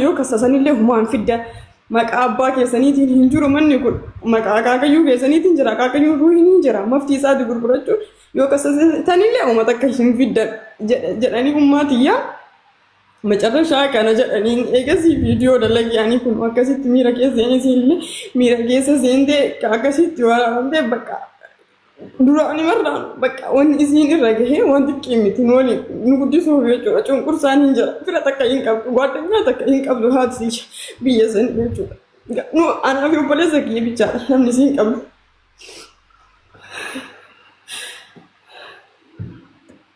Yoo kassasanillee humaa hin fiddan. Maqaa abbaa keessaniitiin hin jiru manni kun. Maqaa akaakayyuu keessaniitiin jira. Akaakayyuun ruuhiin hin jira. Maftii isaati gurgurachuun yoo kassasanillee uummata akka hin fiddan jedhanii ummaa tiyyaa macarrashaa kana jedhanii eegasii viidiyoo dalagiyanii kun akkasitti miira keessa seenee miira keessa seentee akkasitti waraabamtee bakka Duraani marraan bakka wanni isiin irra gahee waan xiqqii miti nu waliin nu guddisuuf jechuudha. Cunqursaan hin jira. Fira takka hin qabdu. Gwaaddanyaa takka hin qabdu haati biyya san jechuudha. Nu anaa fi obboleessa kiyya bichaadha namni isiin qabdu.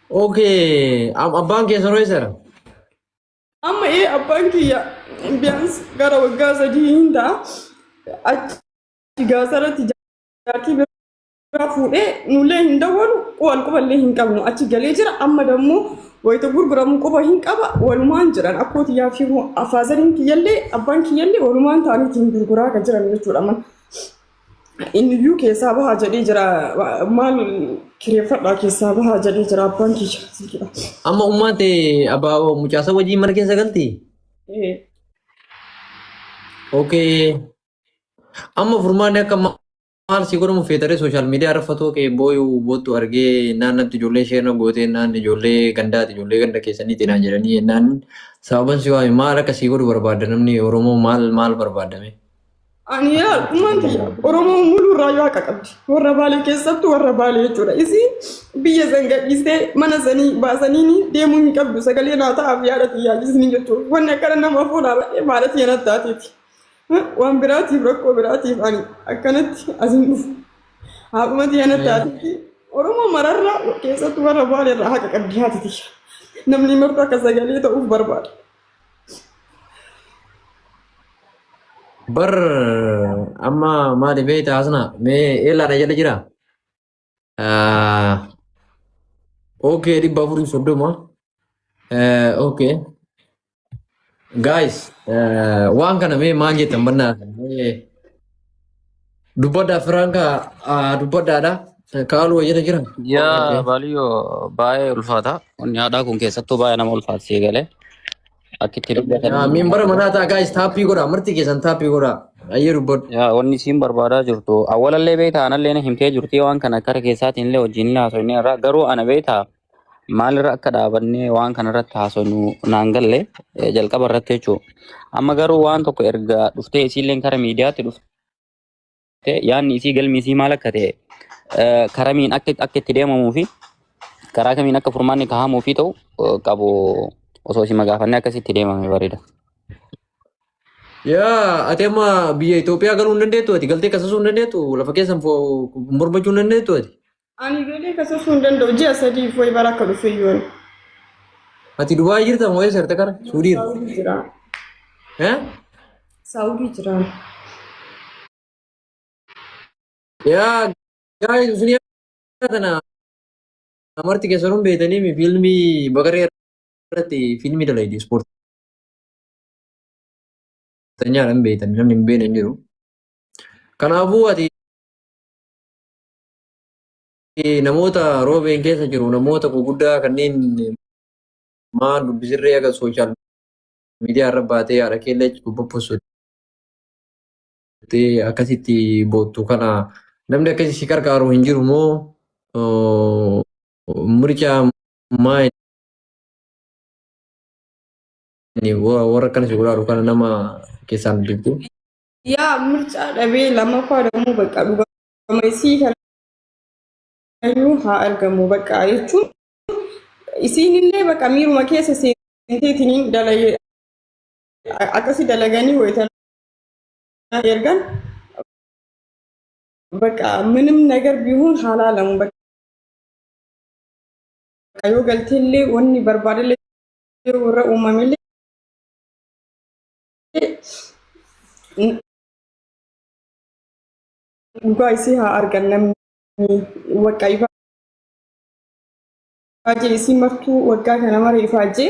Okay, abbaan keessan hoo eessa jira? Amma ee abbaan kiyya biyaans gara waggaa 3 hin ta'a. Achi gaasarratti jaartii biraa fuudhee nullee hin dawwalu wal quballee hin qabnu achi galee jira amma dammoo wayita gurguramu quba hin qaba walumaan jiran akkoo tiyyaa fi faazariin kiyyallee abbaan kiyyallee walumaan ta'aniitiin gurguraa kan jiran jechuudha mana. Inni iyyuu keessaa bahaa jedhee jira maal kireeffadhaa keessaa bahaa jedhee jira abbaan kiyya. Amma ummaan tee abbaa mucaasa wajjin mana keessa galti? Eh. Okay. Amma furmaanni akka maal si godhamu feetaree sooshaal miidiyaa irra fatoo kee booyu boottu argee naan natti ijoollee ishee na gootee naan ijoollee gandaati ijoollee ganda keessaniiti naan jedhanii naan sababan si waame maal akka si godhu barbaadda namni Oromoo maal maal barbaadame. Ani yaa ummaan tiyya Oromoo muluu irraa yoo haqa qabdi. Warra Baalee keessattuu warra Baalee jechuudha. Isiin biyya san gadhiistee mana sanii baasaniini deemuu hin qabdu. Sagalee naa ta'aaf yaada tiyyaa isni jechuudha. Wanni akkana nama fuudhaa baay'ee maala tiyya natti taateeti. Waan biraatiif rakkoo biraatiif ani akkanatti asin dhufu. Haadhuma tiyya natti taateeti. Oromoo mararraa keessattuu warra Baalee irraa haqa qabdi haati tiyya. Namni martuu akka sagalee ta'uuf barbaada. Bar amma maali beekta hasna mee eelaadha jala jira. Okay 430. Okay. Guys waan kana mee maal jettan bannaa mee dubbadhaa firaanka dubbadhaadha. Kaaluu wayya jira. Yaa baaliyyoo baay'ee ulfaata. Wanni haadhaa kun keessattuu baay'ee nama ulfaata sii galee. Akka itti dubbatan. Mimbara manaa ta'a guys taappii godhaa marti keessan taappii godhaa. Ayyee dubbadhu. Yaa wanni isiin barbaadaa jirtu awwalallee beektaa anallee na himtee jirti waan kana kara keessaatiin illee wajjin illee haasofne irraa garuu ana beektaa maalirra akka dhaabannee waan kana irratti haasofnu naan galle jalqaba irratti jechuudha. Amma garuu waan tokko erga dhuftee isiilleen kara miidiyaatti dhuftee yaadni isii galmi isii maal akka ta'e karamiin akka akka itti deemamuu fi karaa kamiin akka furmaanni kaa'amuu fi ta'u qabu osoo isin magaafannee akkasitti deemame bareeda. Yaa ati amma biyya Itoophiyaa galuu hin dandeettu ati galtee kasasuu hin dandeettu lafa keessan mormachuu hin dandeettu ati. Ani galee kasasuu hin danda'u ji'a sadiif wayi bara akka dhufe iyyuu. Ati Dubaay jirta moo eessa jirta kara? Suudii irra. Saawudii jira. Eh? Saawudii jira. Yaa guys isin tana marti keessanuu beektanii mi fiilmii bagaree irratti fiilmii dalaydi ispoortanyaadha hin beektan namni hin beekne hin jiru. Kanaafuu ati namoota roobeen keessa jiru namoota gurguddaa kanneen maal dubbisirree aga sooshaal miidiyaa irra baatee haadha keellee bobbossuutti akkasitti boottu kana namni akkasii si qarqaaru hin jiru moo mircaa maa inni warra akkana si godhaaru kana nama keessaan dubbiftu. Yaa mircaa dhabee lammaffaa dammoo bakka dhugama isii kanayyuu haa argamu bakka jechuun isiin illee bakka miiruma keessa seenteetiniin dalagee akkasi dalaganii wayita ergan በቃ ምንም ነገር ቢሆን ሀላላሙ በቃ yoo galteellee wanni barbaadellee warra uumamellee dhugaa isii haa argan namni waqqa ifaajee isii martuu waggaa kana mara ifaajee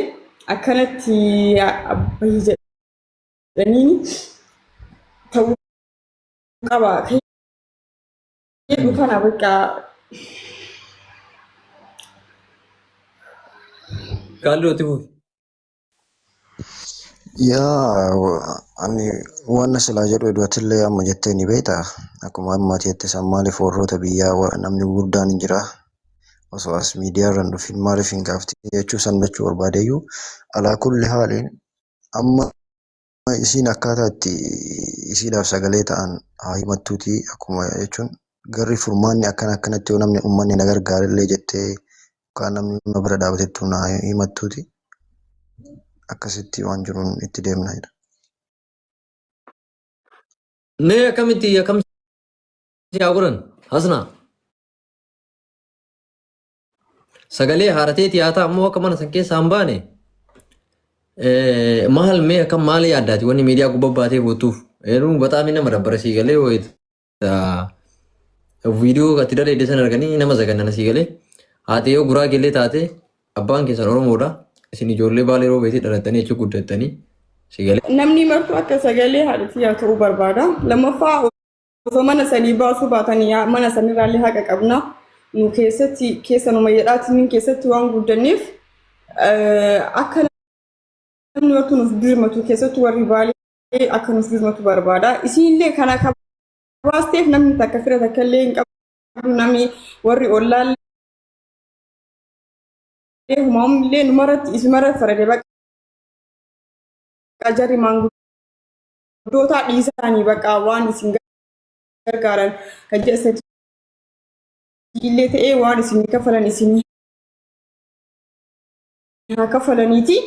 akkanatti abbayyi jedhaniini ta'uu qaba. Kan jedhu kana bakka Kaalloo itti fufi. Yaa ani waan silaa jedhu Edwatillee amma jettee ni beekta. Akkuma amma jette san maaliif warroota biyyaa namni gurguddaan hin jira. Osoo as miidiyaa irra hin dhufin maaliif hin gaafti jechuu san jechuu barbaadeyyuu alaa kulli haaliin amma isiin akkaataa itti isiidhaaf sagalee ta'an haa himattuuti akkuma jechuun garri furmaanni akkana akkanatti yoo namni uummanni na gargaarillee jettee yookaan namni na bira dhaabatettu na himattuuti akkasitti waan jiruun itti deemna jedha. Mee akkamitti akkam si haa godhan Hasnaa? Sagalee haarateeti haa ta'a ammoo akka mana san keessaa hin baane maal mee akkam maal yaaddaati wanni miidiyaa gubbaa baatee boottuuf yeroo bataami nama dabbara sii galee wayita viidiyoo ati daleedde san arganii nama zagannana sii galee haati yoo guraageellee taate abbaan keessan Oromoodha isin ijoollee baalee roobeetii dhalattanii achi guddattanii sii galee. Namni martuu akka sagalee haadha ta'uu barbaada. Lammaffaa osoo mana sanii baasuu baatanii mana sanirraallee haqa qabna. Nu keessatti keessa numa jedhaatiin keessatti waan guddanneef akka namni martuu nuuf birmatu keessattuu warri baalee akka nuuf birmatu barbaada. Isiinillee kana akka baasteef namni takka fira takka illee hin qabu namni warri ollaallee humaamillee numarratti isumarra farade baqa jarri maanguddoota dhiisaanii baqa waan isin gargaaran kan jedha illee ta'ee waan isin kafalan isin haa kafalaniiti.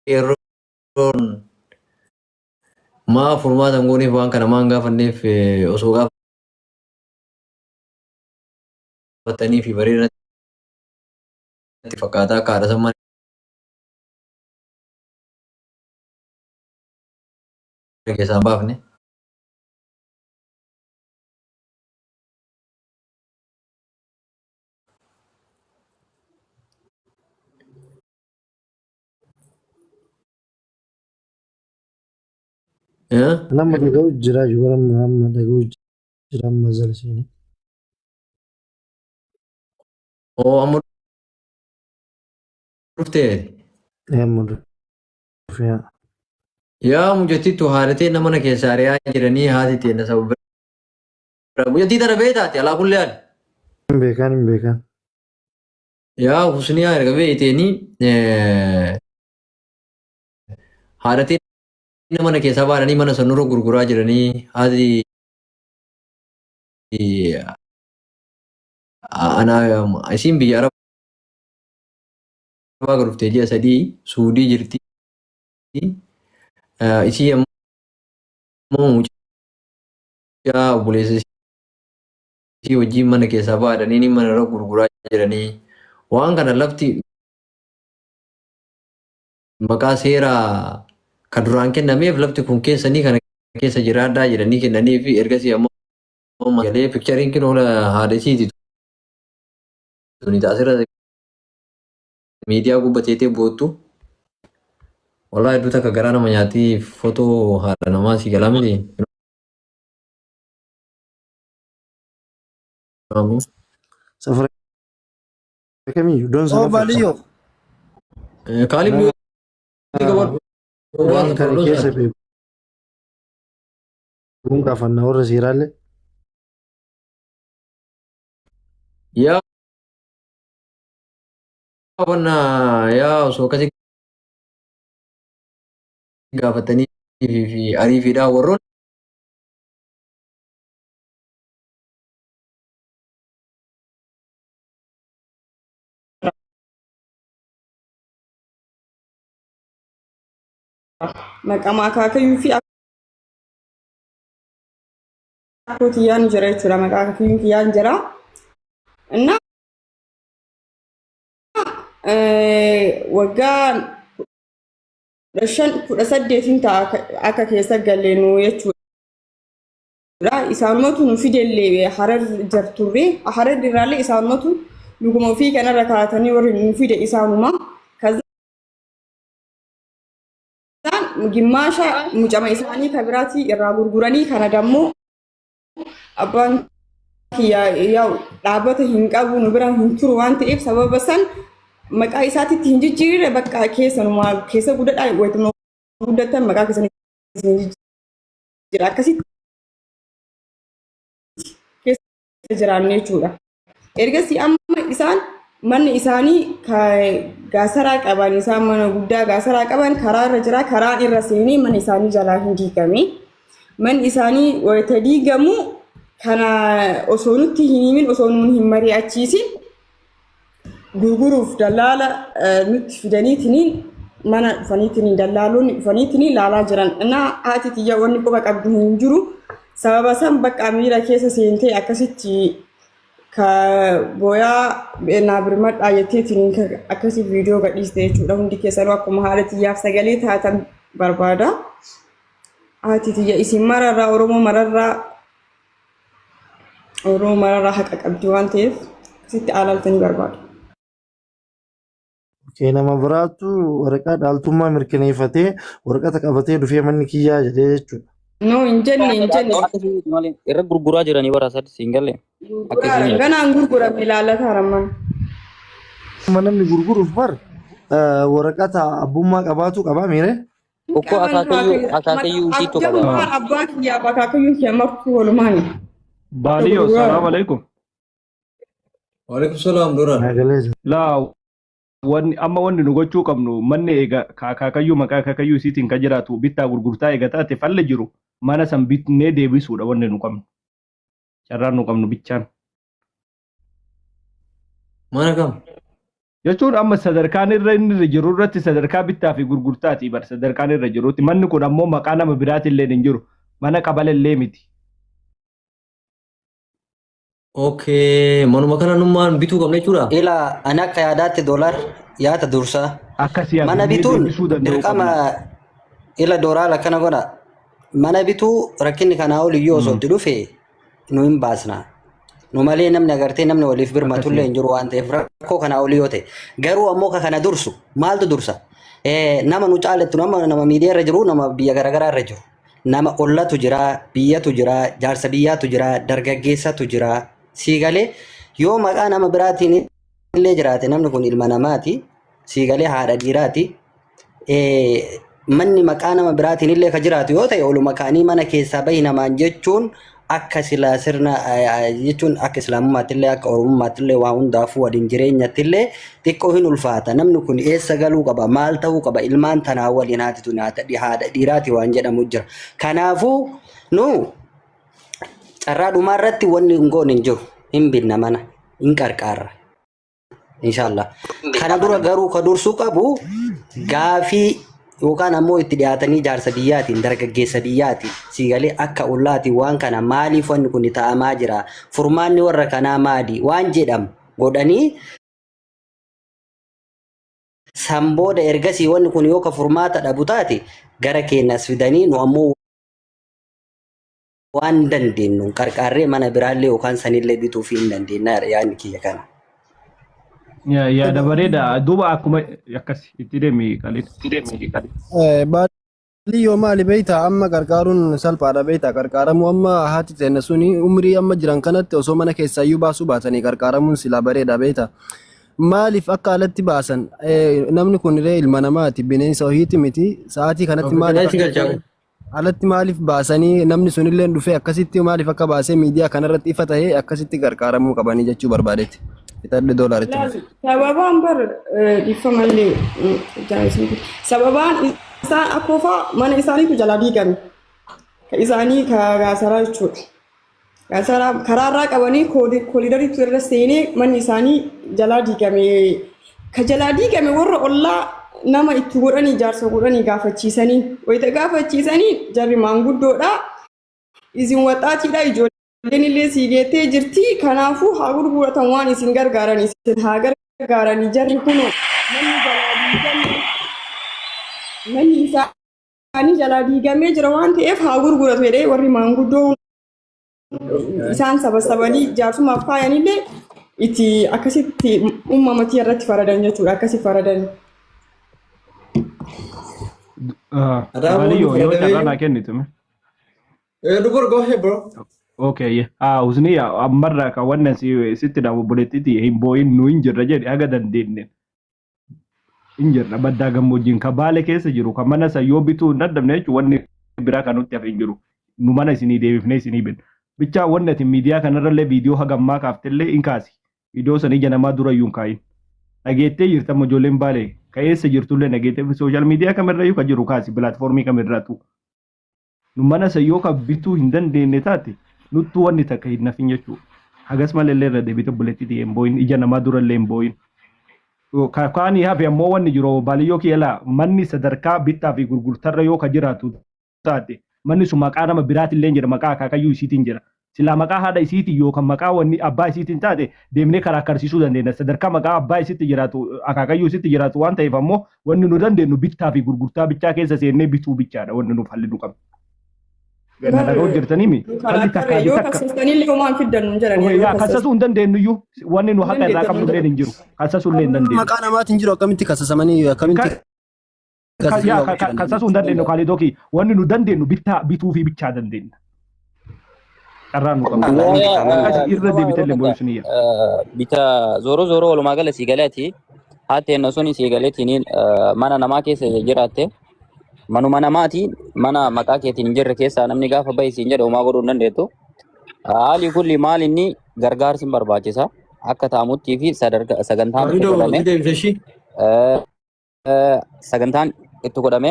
Qeerroon maa furmaata hin gooneef waan kana maan gaafanneef osoo gaafatanii fi bareeda natti fakkaata akka haadha sammaa keessaa hin baafne. Nama dhaga'u jira jiru amma dhaga'u jira amma jala seenee. Oo amma dhuftee. Amma dhufee. Yaa mucattiittu haadhatee nama mana keessaa ari'aa jiranii haati teenna sababa bira. Mucattii tana beektaati alaa kullee haali. Hin beekan hin beekan. Yaa Husniyaa erga beekteenii haadhatee mana keessaa baananii mana san nurra gurguraa jiranii haati ana isiin biyya Arabaa dhuftee ji'a 3 Suudii jirti. Isii ammoo mucaa obboleessa isii wajjin mana keessaa baadhanii mana irra gurguraa jiranii waan kana lafti maqaa seeraa kan duraan kennameef lafti kun keessanii kana keessa jiraadhaa jedhanii kennanii fi ergasii ammoo galee pikchariin kun oola haadha isiiti tuni taasirra miidiyaa gubbateetee boottu. Walaa hedduu takka garaa nama nyaati fotoo haadha namaa si galaa miti. Safara kamiyyuu iddoon Oo sana fakkaata. baaliyyoo. Kaalib Nama qabadhu. waan kana keessa beeku. Kun gaafannaa warra seeraallee. Yaa wanna yaa osoo akkasii gaafatanii fi ariifiidhaa warroon Maqama akaakayyuu fi akkoo kiyyaan jira jechuudha. Maqaa akaakayyuu kiyyaan jira. Innaa waggaa 15 18 ta'a akka keessa galle nu jechuudha. Isaanumatu nu fidellee harar jarturre harar irraallee isaanumatu luguma ofii kanarra kaa'atanii warri nu fide isaanuma. gimmaasha mucama isaanii ka biraatii irraa gurguranii kana dammoo abbaan kiyya yaa'u dhaabbata hin qabu nu bira hin turu waan ta'eef sababa san maqaa isaatitti hin jijjiirre bakka keessanumaa keessa guddadhaa wayituma guddattan maqaa keessan hin jijjiira akkasitti keessa jiraanne jechuudha. Ergasii amma isaan manni isaanii gaasaraa qaban isaan mana guddaa gaasaraa qaban karaa irra jira karaan irra seenee mana isaanii jalaa hin diigame. Manni isaanii wayita diigamu kana osoo nutti hin himin osoo nuun hin mari'achiisin gurguruuf dallaala nutti fidaniitiniin mana dhufaniitiniin dallaalonni dhufaniitiniin laalaa jiran. Innaa haati tiyya wanni quba qabdu hin jiru. Sababa san bakka miira keessa seentee akkasitti ka booyaa naa birmadhaa jetteetiin akkasii viidiyoo gadhiiste jechuudha. Hundi keessanuu akkuma haadha tiyyaaf sagalee taatan barbaada. Haati tiyya isin mararraa Oromoo mararraa Oromoo mararraa haqa qabdi waan ta'eef akkasitti aalaaltanii barbaada. Kee nama biraatu waraqaa dhaaltummaa mirkaneeffatee waraqata qabatee dhufee manni kiyyaa jedhee jechuudha. No hin jenne hin jenne. Akkasii miti malee irra gurguraa jiranii bara sadi siin galle. Gurguraara Akkasii ganaan gurgurame ilaallata ramman. Amma namni gurguruuf bar waraqata abbummaa qabaatu qabaa miire. Ukkoo Qaban akaakayyuu akaakayyuu isiitu qaba. Jabumaan abbaa kiyyaa akaakayyuun kiyya martuu walumaani. Baaliyo, Gurguraara. salaam alaikum. Waalaikum salaam Duraan. Nagalee jira. Laa wanni amma wanni nu gochuu qabnu manni eega ka akaakayyuu maqaa akaakayyuu isiitiin kan jiraatu bittaa gurgurtaa eega taate falli jiru mana san bitnee deebisuudha wanni nu qabnu. Carraan nu qabnu bichaan. Mana kam? Jechuun amma sadarkaan irra inni irra jiru irratti sadarkaa bittaa fi gurgurtaati bar sadarkaan irra jirutti manni kun ammoo maqaa nama biraatillee hin jiru mana qabalallee miti. Okay, manuma kana nummaan bituu qabna jechuudha. Ila ani akka yaadaatti doolaar yaada dursaa. Akkasii Mana binnee bituun deebisuu danda'uu dirqama qabna. ila dooraal akkana godha. Mana bituu rakkinni kanaa ol iyyuu osoo itti dhufe nu hin baasna. Nu malee namni agartee namni waliif birmatullee hin jiru waan ta'eef rakkoo kanaa olii yoo ta'e. Garuu ammoo ka kana dursu maaltu dursa? Nama nu caalattu nama nama miidiyaa irra jiru nama biyya garaagaraa irra jiru. Nama ollatu jira, biyyatu jira, jaarsa biyyaatu jira, dargaggeessatu jira. Sii galee yoo maqaa nama biraatiin illee jiraate namni kun ilma namaati. Sii galee haadha dhiiraati. Manni maqaa nama biraatiin illee ka jiraatu yoo ta'e oluma ka'anii mana keessaa bahi namaan jechuun akka silaa sirna jechuun akka islaamummaatti illee akka oromummaatti illee waa hundaafuu waliin jireenyatti illee xiqqoo hin ulfaata. Namni kun eessa galuu qaba? Maal ta'uu qaba? Ilmaan tanaa waliin haati tun haadha dhiiraati waan jedhamu jira. Kanaafuu nu carraa dhumaa irratti wanni hin goone hin jiru. Hin binna mana, hin qarqaarra. Inshallah. Kana dura garuu ka dursuu qabu gaafii yookaan ammoo itti dhiyaatanii jaarsa biyyaatiin dargaggeessa biyyaatiin siigalee akka ollaatiin waan kana maaliif wanni kun ta'amaa jira furmaanni warra kanaa maali waan jedhamu godhanii san booda ergasii wanni kun yoo ka furmaata dhabu taate gara keenyas fidanii nu ammoo waan dandeenyu qarqaarree mana biraallee yookaan sanillee bituufii hin dandeenya yaadni kiyya kana. Yaada bareeda. Duuba akkuma akkas itti deemi qalii. Baadiyoo maali beektaa amma qarqaaruun salphaadha beektaa qarqaaramuu amma haati teenya suni umrii amma jiran kanatti osoo mana keessaayyuu baasuu baatanii qarqaaramuun silaa bareeda beektaa. Maaliif akka alatti baasan namni kun illee ilma namaati bineensa ho'iiti miti sa'aatii kanatti maaliif Ofitti galchaa. alatti maaliif baasanii namni sunillee dhufee akkasitti maaliif akka baasee miidiyaa kanarratti ifa ta'ee akkasitti gargaaramuu qabanii jechuu barbaadetti. Fixadhe doolaaritti. Laal, sababaan bar dhiifamallee sababaan isaan akkoofaa mana isaaniitu jalaa diigame. Ka isaanii ka gaasaraa jechuudha. Gaasaraa karaarraa qabanii koolidariitu irra seenee manni isaanii jalaa diigame. Ka jalaa diigame warra ollaa nama itti godhanii jaarsa godhanii gaafachiisanii wayita gaafachiisanii jarri maanguddoodha. Isin waxaatiidha ijoolleen illee sii geettee jirti. Kanaafuu haa gurguratan waan isin gargaaran isin haa gargaaranii jarri kunoo manni jalaa diigame manni isaanii jalaa diigamee jira waan ta'eef haa gurguratu jedhee warri maanguddoo isaan sabasabanii jaarsummaaf kaayanillee itti akkasitti uumamatii irratti faradan jechuudha akkasi faradan. Raammoon Baaliyyoo yoo carraa fayyadamee naa kennitu. Dubur go ahead bro. Okay, ah, Husni ammarraa kan wannan si sitti dhaabu obboleettiiti hin boo'in, nu hin jirra jedhe haga dandeenye. Hin jirra baddaa gammoojjiin ka Baale keessa jiru kan mana san yoo bituu hin dadhabne jechuun wanni biraa kan nutti hafe hin jiru. Nu mana isinii deebifnee isinii binna. Bichaa wanni ati miidiyaa kanarrallee viidiyoo haga ammaa kaaftellee hin kaasi. Viidiyoo san ija namaa dura iyyuu hin kaayin. Dhageettee jirta amma ijoolleen Baalee ka eessa jirtullee dhageettee social media kamirrayyuu ka jiru kaasi, platform kamirraatu. Nu mana san yoo ka bituu hin dandeenye taate nuttuu wanni takka hin nafin jechuudha. Hagas malee illee irra deebite obboleettii hin boo'in, ija namaa dura illee hin boo'in. Kaanii hafe ammoo wanni jiru baaliyyoo kiyya manni sadarkaa bittaa fi gurgurtarra yoo ka jiraatu taate manni sun maqaa nama biraatillee jira, maqaa akaakayyuu isiitiin jira. Silaa maqaa haadha isiitiin yookaan maqaa wanni abbaa isiitiin taate deemnee karaa karsiisuu dandeenya. Sadarkaa maqaa abbaa isitti jiraatu, akaakayyuu isitti jiraatu waan ta'eef ammoo wanni nu dandeenyu bittaa fi gurgurtaa bichaa keessa seennee bituu bichaadha wanni nuuf halli nu qabnu. Na dhaga'u jirtanii mi? Halli takkaa fi Yoo takka. kassastanillee homaan fiddan nuun jedhan. Yaa kassasuu hin dandeenyu iyyuu, wanni nu haqa irraa qabnu illee hin jiru. Kassasuu illee hin dandeenyu. Maqaa namaatiin jiru akkamitti kassasamanii akkamitti Yaa kassasuu hin dandeenyu Kaalidooki, wanni nu dandeenyu bittaa bituu fi bichaa dandeenya. Carraa nu qabnu. Akkasi irra deebitee illee boo'u suniyya. Bita zooro zooro walumaa gala sii galeeti. Haati enna suni sii galeetiin mana namaa keessa jiraatte. Manuma namaati, mana maqaa keetiin hin jirre keessaa namni gaafa bahi siin jedhe homaa godhuu hin dandeettu. Haalli kulli maal inni gargaarsi hin barbaachisa. Akka taa'amuttii fi sadarkaa sagantaan itti Kaalidoo godhame si deebise ishii. Sagantaan itti godhame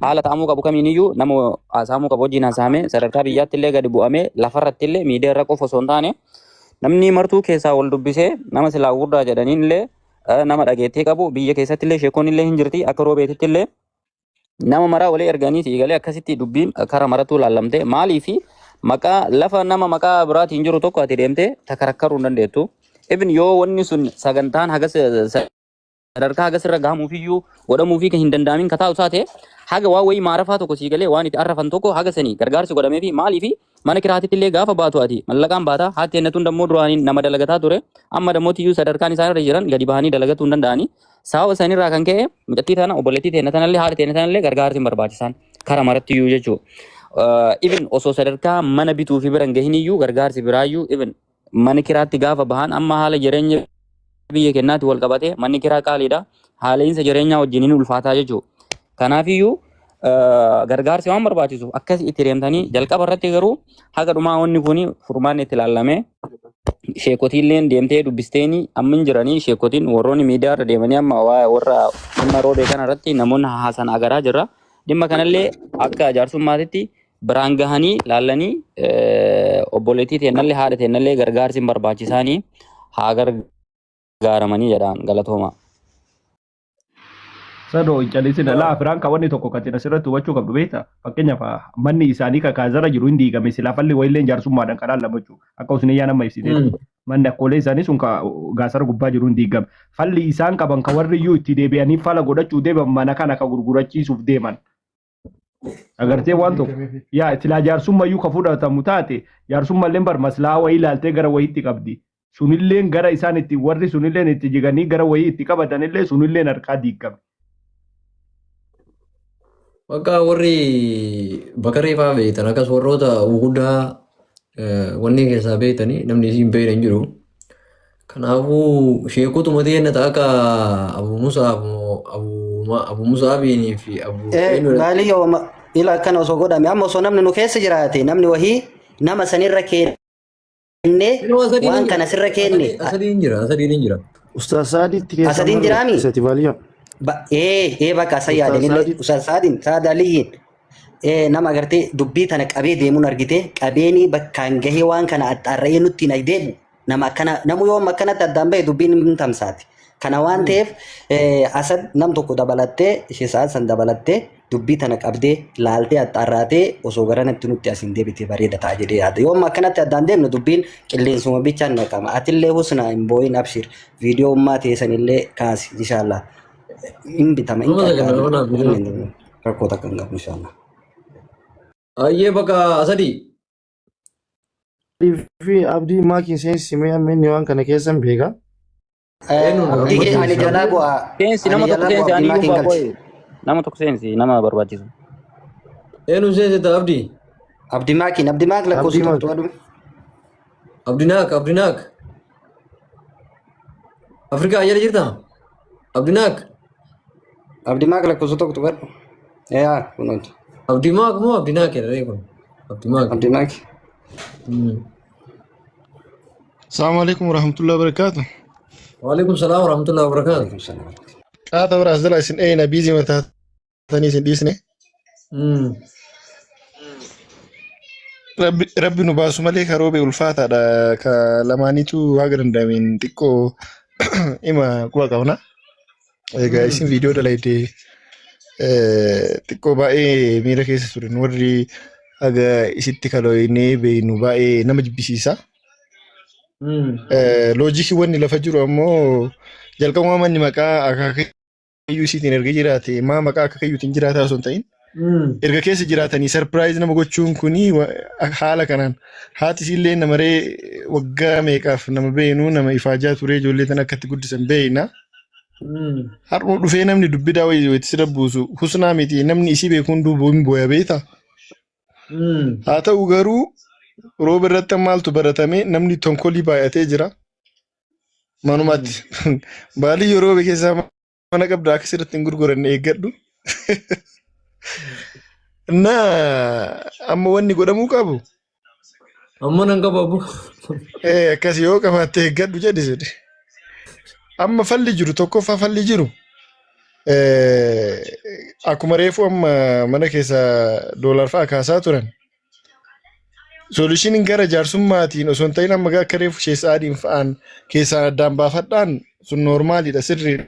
haala ta'amuu qabu kamiiniyyuu nama haasa'amuu qabu wajjin haasa'ame, sadarkaa biyyaatti illee gadi bu'amee, lafarratti illee miidiyaa irra qofa osoo hin taane namni martuu keessaa wal dubbisee, nama silaa guddaa jedhaniin illee nama dhageettii qabu biyya keessatti illee sheekonni illee hin jirti, akka roobeetitti illee nama maraa walii erganii siigalee akkasitti dubbiin kara maratuu laallamte. Maalii fi maqaa lafa nama maqaa biraatiin jiru tokko ati deemtee takarakkaruu hin dandeettu. Ibn yoo wanni sun sagantaan hagas sadarkaa hagas irra gahamuufiyyuu godhamuufii kan hin danda'amin ka taa'u taate, haga waan wayii maarafaa tokko sii galee waan itti arrafan tokko haga sanii gargaarsi godhamee fi maalii fi mana kiraatitti illee gaafa baatu ati mallaqaan baata. Haati ennatuun dammoo duraaniin nama dalagataa ture, amma dammoo sadarkaan isaan irra jiran gadi bahanii dalagatuu hin danda'anii. Sababa sanirraa kan ka'e mucattii tana, obboleettii teenya tanallee, haadha teenya tanallee gargaarsi hin barbaachisan kara maratti iyyuu jechuudha. Even osoo sadarkaa mana bituu fi bira hin gahin iyyuu gargaarsi biraayyuu, even mana kiraatti gaafa bahan, amma haala jireenya biyya kennaatti wal qabate manni kiraa qaaliidha. Haala'insa jireenyaa wajjin hin ulfaataa jechuudha. Kanaafiyyuu gargaarsi waan barbaachisuuf akkas itti deemtanii jalqaba irratti garuu haga dhumaa wanni kun furmaanni itti ilaallamee, sheekotiilleen deemtee dubbisteeni amma hin jiranii. Sheekotiin warroonni miidiyaa irra deemanii amma warra dhimma roobee kana irratti namoonni haasan agaraa jirra. Dhimma kanallee akka jaarsummaatitti biraan gahanii laallanii obboleettii teennallee haadha teennallee gargaarsi hin barbaachisaanii haa gargaaramanii jedhaan. Galatooma. Sadoo hin callisina. Laa firaan kan wanni tokko kan asirratti hubachuu qabdu beekta. Fakkeenyaaf manni isaanii kan kaazara jiru hin diigame, silaa falli wayillee jaarsummaadhaan karaa lama jechuudha. Akka usniyyaan amma ibsiteetti. Manni akkoolee isaanii sun ka gaasara gubbaa jiru hin diigame. Falli isaan qaban kan warri iyyuu itti deebi'anii fala godhachuu deeman mana kana ka gurgurachiisuuf deeman. Agartee waan tokko yaa silaa jaarsummayyuu ka fudhatamu taate, jaarsummallee bar maslaa wayii ilaaltee gara wayiitti qabdi. Sunilleen gara isaan itti warri sunilleen itti jiganii gara wayii itti qabatanillee sunilleen harkaa diigame. Bakka warri bakaree fa'aa beektan, akkas warroota guguddaa wanni keessaa beektanii namni isin beekne hin jiru. Kanaafuu sheekotuma ta'e ta'a akka Abu Musaaf moo Abu Musaafiinii fi Abu eenyudha? Baaliyyoo ila akkana osoo godhame, amma osoo namni nu keessa jiraate, namni wahii nama sanirra kennee Inuma sadiin waan hin kana jira. sirra kenne. Asadiin jira. Asadiin hin jira. Ustaaz Saadiitti keessa Asadiin jiraami? Isati baaliyyoo. Ee bakka asa Ustaaz yaadanillee Saadiin. Ustaaz Saadiin, Saad Aliyyiin nama agartee dubbii tana qabee deemuun argite, qabeenii bakkaan gahee waan kana axxaarra'ee nutti hin deemu, nama akkana namu yoo akkanatti addaan bahe dubbiin hin tamsaati. Kana waan ta'eef Asad nam tokko dabalattee, ishee sa'aat san dabalattee, dubbii tana qabdee laaltee axxaarraatee osoo garanatti nutti asiin deebite bareeda ta'a jedhee yaada. Yoo amma akkanatti addaan deemne dubbiin qilleensuma bichaan naqama. Atillee Husnaa hin boo'in, abshir. Viidiyoo ummaa teessanillee kaasi inshaallah. Hin bitama, hin Nama sagal qarqaarama. nama naaf Rakkoo takka hin qabu inshaallah. Ayyee bakka Asadii. Fi Abdii maakiin seensi amma inni waan kana keessa hin beeka. Eenyuun Abdii amma ani seensi? jalaa bu'aa. Seensi Ani nama tokko jalaa seensi bu'aa, ani Abdii iyyuu maakiin ba'a galchi. qo'e. Nama tokko seensi nama barbaachisu. Eenyu seensita Abdii? Abdi Maakiin Abdi Maak lakkoofsa Abdii tokko Maak. to'adhu. Abdinaak Abdinaak. Afrikaa jala jirtaa? Abdinaak. Abdi Maak lakkoofsa tokko to'adhu. Yaa kunuunti. Abdii Maak moo Abdinaak jedha kun? Abdii Maak. Abdi Maak. Assalamu alaikum warahmatullahi wabarakatuh. Waalaikum salaam warahmatullahi wabarakatuh. Waalaikum salaam. Qaata biraas jala isin eeyna biizii mataatanii isin dhiisne. Rabbi rabbi nu baasu malee karoobe ulfaataadha. Ka lamaaniitu haga danda'ameen xiqqoo ima quba qabna. Egaa isin viidiyoo dalayde xiqqoo baay'ee miira keessa turan warri haga isitti kalooynee beeynu baay'ee nama jibbisiisa. Loojikii wanni lafa jiru ammoo jalqabuma manni maqaa akaakayyuu isiitiin erga jiraate maa maqaa akaakayyuutiin jiraata osoo hin ta'in erga keessa jiraatanii sarpiraayiz nama gochuun kuni haala kanaan haati isiillee namaree waggaa meeqaaf nama beeynu nama ifaajaa turee ijoollee tan akkatti guddisan beeyna. Har'uu dhufee namni dubbidaa wayii itti sirra buusu husnaa miti namni isii beeku hunduu hin booya beekta. Haa ta'u garuu rooba irratti maaltu baratame namni tonkolii baay'atee jira. Manumatti baalii yeroo roobe keessaa mana qabda akka sirriitti hin gurguranne eeggadhu. Na amma wanni godhamuu qabu Amma nan qaba abbo. Akkas yoo qabaatte eeggadhu jedhi jedhe. Amma falli jiru tokkoffaa falli jiru akkuma reefu amma mana keessa doolaar fa'a kaasaa turan. Solushiniin gara jaarsummaatiin osoo hin ta'in amma akka reefu sheessaadiin fa'aan keessaan addaan baafadhaan sun noormaaliidha sirriidha.